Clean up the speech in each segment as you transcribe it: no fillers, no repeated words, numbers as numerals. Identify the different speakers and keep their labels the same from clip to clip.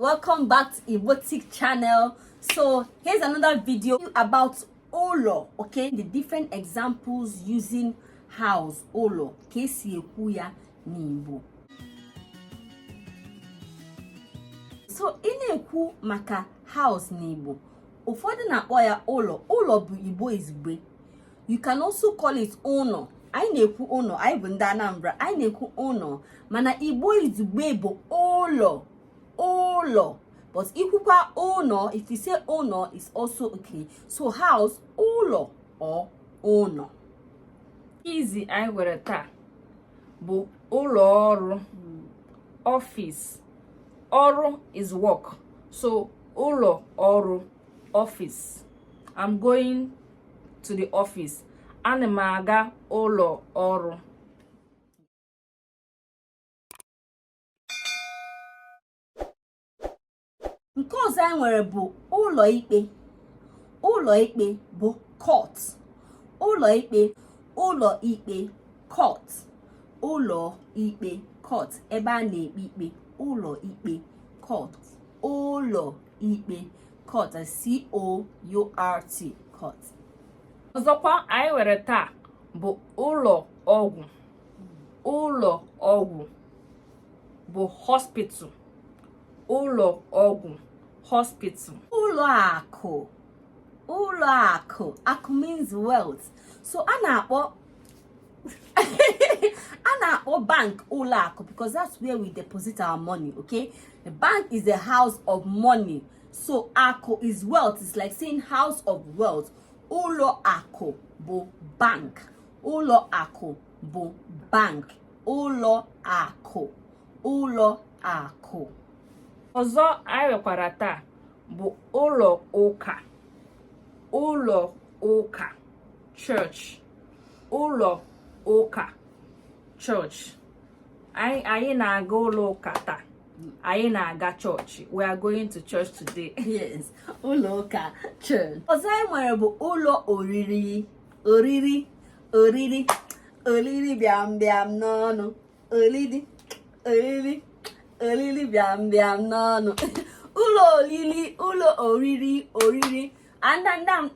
Speaker 1: Welcome back to Igbotic channel. So here's another video about ụlọ, okay? The different examples using house, ụlọ, ka esi ekwu ya n'Igbo. So ị na-ekwu maka house n'Igbo, ụfọdụ na-akpọ ya ụlọ. Ụlọ bụ Igbo izugbe. You can also call it ụnọ. Anyị na-ekwu ụnọ, anyị bụ ndị Anambra, anyị na-ekwu ụnọ, mana Igbo izugbe bụ ụlọ, ụlọ. But i kwukwa ụnọ, if you say ụnọ, it's also okay. So house, ụlọ or ụnọ.
Speaker 2: Izi anyị nwere taa bụ ụlọ ọrụ, office. Ọrụ is work. So ụlọ ọrụ, office. I'm going to the office. Ana m aga ụlọ ọrụ.
Speaker 1: Nke ọzọ anyị nwere bụ ụlọ ikpe. Ụlọ ikpe bụ court. Ụlọ ikpe, ụlọ ikpe, court. Ụlọ ikpe, court, ebe a na-ekpe ikpe. Ụlọ ikpe, court. Ụlọ ikpe, court, C-O-U-R-T, court.
Speaker 2: Ọzọkwa anyị nwere taa bụ ụlọ ọgwụ. Ụlọ ọgwụ bụ hospital. Ụlọ ọgwụ, hospital.
Speaker 1: Ụlọ akụ. Ụlọ akụ. Akụ means wealth. So a na-akpọ a na-akpọ bank ụlọ akụ because that's where we deposit our money, okay? The bank is the house of money. So akụ is wealth. It's like saying house of wealth. Ụlọ akụ bụ bank. Ụlọ akụ bụ bank. Ụlọ akụ. Ụlọ akụ.
Speaker 2: Ọzọ anyị nwekwara taa bụ ụlọ ụka. Ụlọ ụka, church. Ụlọ ụka, church. Anyị na-aga ụlọ ụka taa. Anyị na-aga chọọchị. We are going to church today.
Speaker 1: Yes, ụlọ ụka, church. Ọzọ anyị nwere bụ ụlọ oriri. Oriri, oriri, oriri bịam bịam n'ọnụ. Oriri, oriri, oriri bịam bịam n'ọnụ. Ụlọ oriri, ụlọ oriri, oriri. And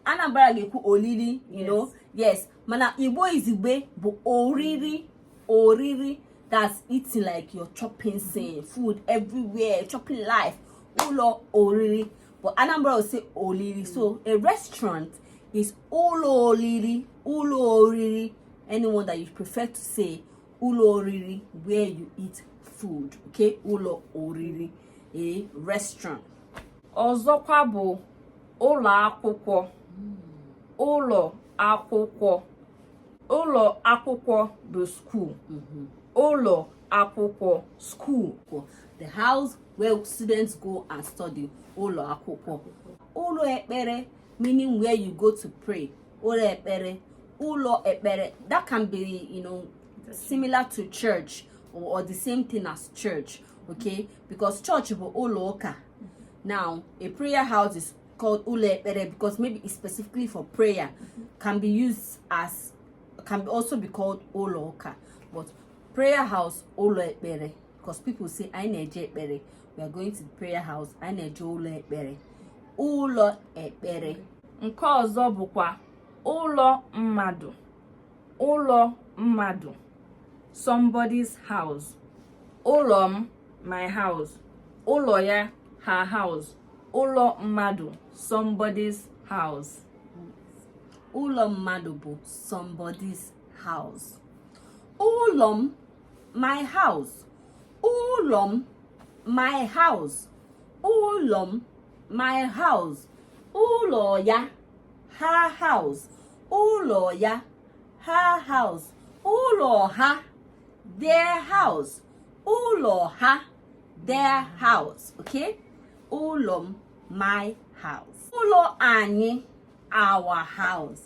Speaker 1: Anambra ga-ekwu olili, you know. Yes, mana Igbo izugbe bụ oriri, oriri. That's eating like you're chopping thing, food everywhere, chopping life. Ụlọ oriri. But Anambra will say olili. So a restaurant is ụlọ oriri, ụlọ oriri. Anyone that you prefer to say ụlọ oriri, where you eat food. Okay, ụlọ oriri, a restaurant.
Speaker 2: Ọzọkwa bụ ụlọ akwụkwọ. Ụlọ akwụkwọ. Ụlọ akwụkwọ bụ school. Ụlọ akwụkwọ, school.
Speaker 1: The house where students go and study, ụlọ akwụkwọ. Ụlọ ekpere, meaning where you go to pray. Ụlọ ekpere, ụlọ ekpere. That can be similar to church or the same thing as church, okay? Because church bụ ụlọ ụka. Now, a prayer house is called ụlọ ekpere because maybe it's specifically for prayer. Can be used as, can also be called ụlọ ụka. But prayer house, ụlọ ekpere. Because people say, anyị na-eje ekpere. We are going to the prayer house. Anyị na-eje ụlọ ekpere. Ụlọ ekpere.
Speaker 2: Nke ọzọ bụkwa ụlọ mmadụ. Ụlọ mmadụ, somebody's house. Ụlọ m, my house. Ụlọ ya, her house. Ụlọ mmadụ, somebody's house.
Speaker 1: Ụlọ mmadụ bụ somebody's house. Ụlọ m, my house. Ụlọ m, my house. Ụlọ m, my house. Ụlọ ya, her house. Ụlọ ya, her house. Ụlọ ha, their house. Ụlọ ha, their house. Okay, ụlọ m, my house. Ụlọ anyị, our house.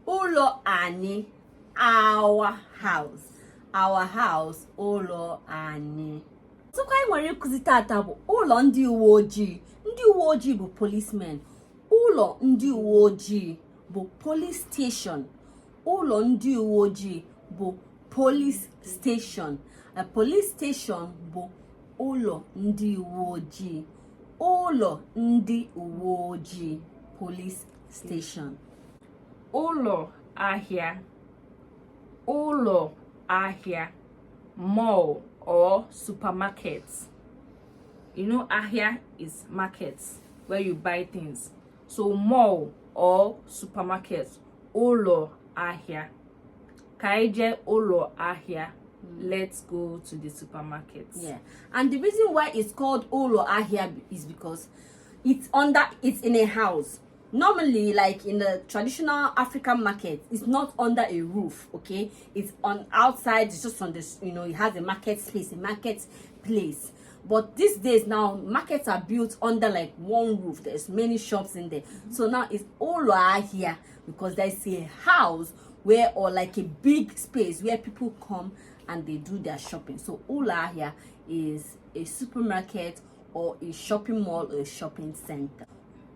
Speaker 1: Ụlọ anyị, our house. Our house, ụlọ anyị. Ọzọkwa anyị nwere ịkụzi tata bụ ụlọ ndị uwe ojii. Ndị uwe ojii bụ policemen. Ụlọ ndị uwe ojii bụ police station. Ụlọ ndị uwe ojii bụ police station. A police station bụ ụlọ ndị uwe ojii. Ụlọ ndị uwe ojii, police station.
Speaker 2: Ụlọ ahịa, ụlọ ahịa, mall or supermarket. Ahịa is market where you buy things. So mall or supermarket, ụlọ ahịa. Ka anyị jee ụlọ ahịa. Let's go to the supermarket.
Speaker 1: Yeah. And the reason why it's called ụlọ ahịa is because it's in a house. Normally, like in the traditional African market, it's not under a roof, okay? It's on outside, it's just on this, it has a market space, a market place. But these days now, markets are built under like one roof. There's many shops in there. So now it's ụlọ ahịa because there's a house where, or like a big space where people come and they do their shopping. So ụlọ ahịa is a supermarket or a shopping mall or a shopping center.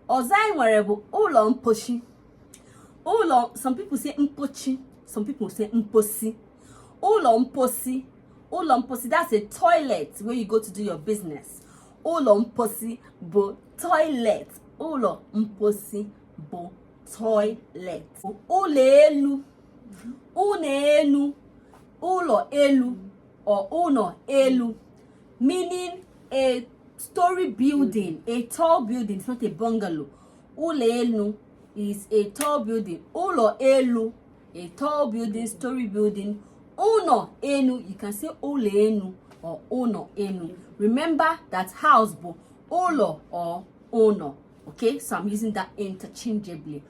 Speaker 1: Ọzọ anyị nwere bụ ụlọ mpochi. Ụlọ, some people say mpochi, some people say mposi. Ụlọ mposi, ụlọ mposi, that's a toilet where you go to do your business. Ụlọ mposi bụ toilet. Ụlọ mposi bụ toilet. Ụlọ elu, ụlọ elu, ụlọ elu or ụlọ elu, meaning a story building, a tall building. It's not a bungalow. Ụlọ elu is a tall building. Ụlọ elu, a tall building, story building. Ụlọ enu, you can say ụlọ enu or ụlọ enu. Remember that house bụ ụlọ or ụlọ. Okay, so I'm using that interchangeably.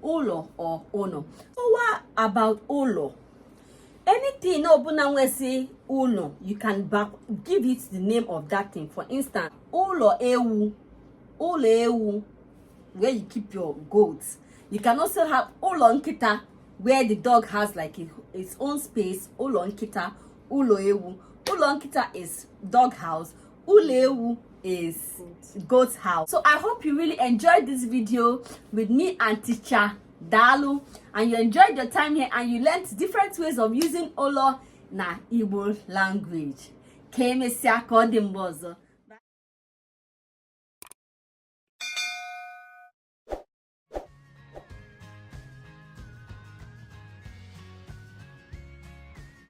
Speaker 1: Ụlọ or ụlọ. So what about ụlọ? Anything ọbụla nwesị ụlọ, you can back give it the name of that thing. For instance, ụlọ ewu, ụlọ ewu, where you keep your goats. You can also have ụlọ nkịta, where the dog has like its own space. Ụlọ nkịta, ụlọ ewu. Ụlọ nkịta is dog house, ụlọ ewu is goat house. So I hope you really enjoyed this video with me and Teacher Dalu, and you enjoyed your time here and you learned different ways of using ụlọ na Igbo language. Ka emesịa, ka ọ dị mgbe ọzọ.